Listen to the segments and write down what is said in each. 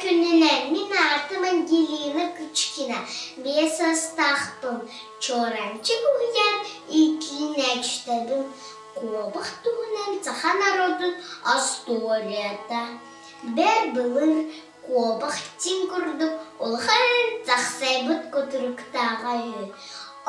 күнүнэн мин аатым Ангелина Кычкина, биэс саастаахпын, Чуораанчык уһуйаан иитиллээччитэбин, куобах туһунан саха норуотун остуоруйата. Бэл былыр куобах чиҥ курдук улахан сахсайбыт кутуруктааҕа үһү.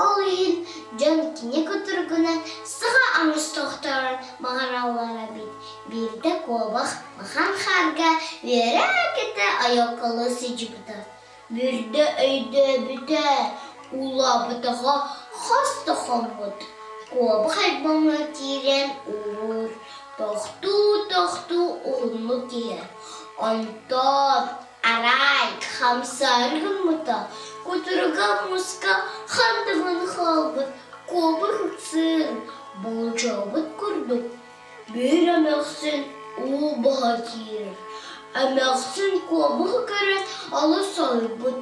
Ол иһин дьон кини кутуругунан саха оҥостуохтарын баҕараллар эбит. Биирдэ куобах улахан хаарга үөрэ-көтө ойуоккалыы сылдьыбыта. Биирдэ өйдөөбүтэ, уулаабатаҕа хас да хоммут. Куобах альбомҥа киирэн уур, тохтуу-тохтуу уһуннук иһэр. Онтон арай хамсаары гыммыта, кутуруга мууска хандыгын хаалбыт куобах ыксыыр, болдьообут курдук Биир эмээхсин уу баһа киирэр. Эмээхсин куобаҕы көрөн олус соһуйбут,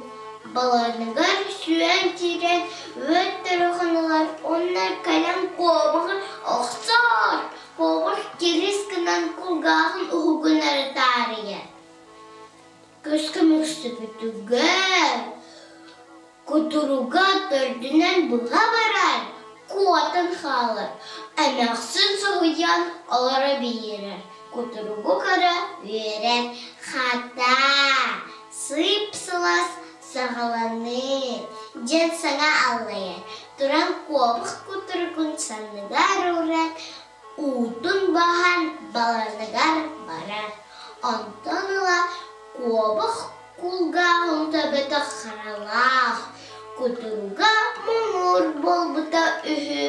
балаҕаныгар сүүрэн киирэн үөт төрөхүнүгэр уонна кэлэн куобаҕы охсор, куобах кирис гынан кулгааҕын уһугун эрэ таарыйар. Көскө мөхсүбүтүгэр Кутуруга төрдүнэн быһа барар, куотан хаалар, эмээхсин соһуйан олоро биэрэр, кутуругу көрө үөрэр, хата, сып-сылаас саҕаланыы диэн саҥа аллайар, туран куобах кутуругун санныгар ууран, уутун баһан баланыгар барар, онтон ыла куобах Кулгааҕым төбөтө харалаах, кутуруга муҥур буолбута үһү.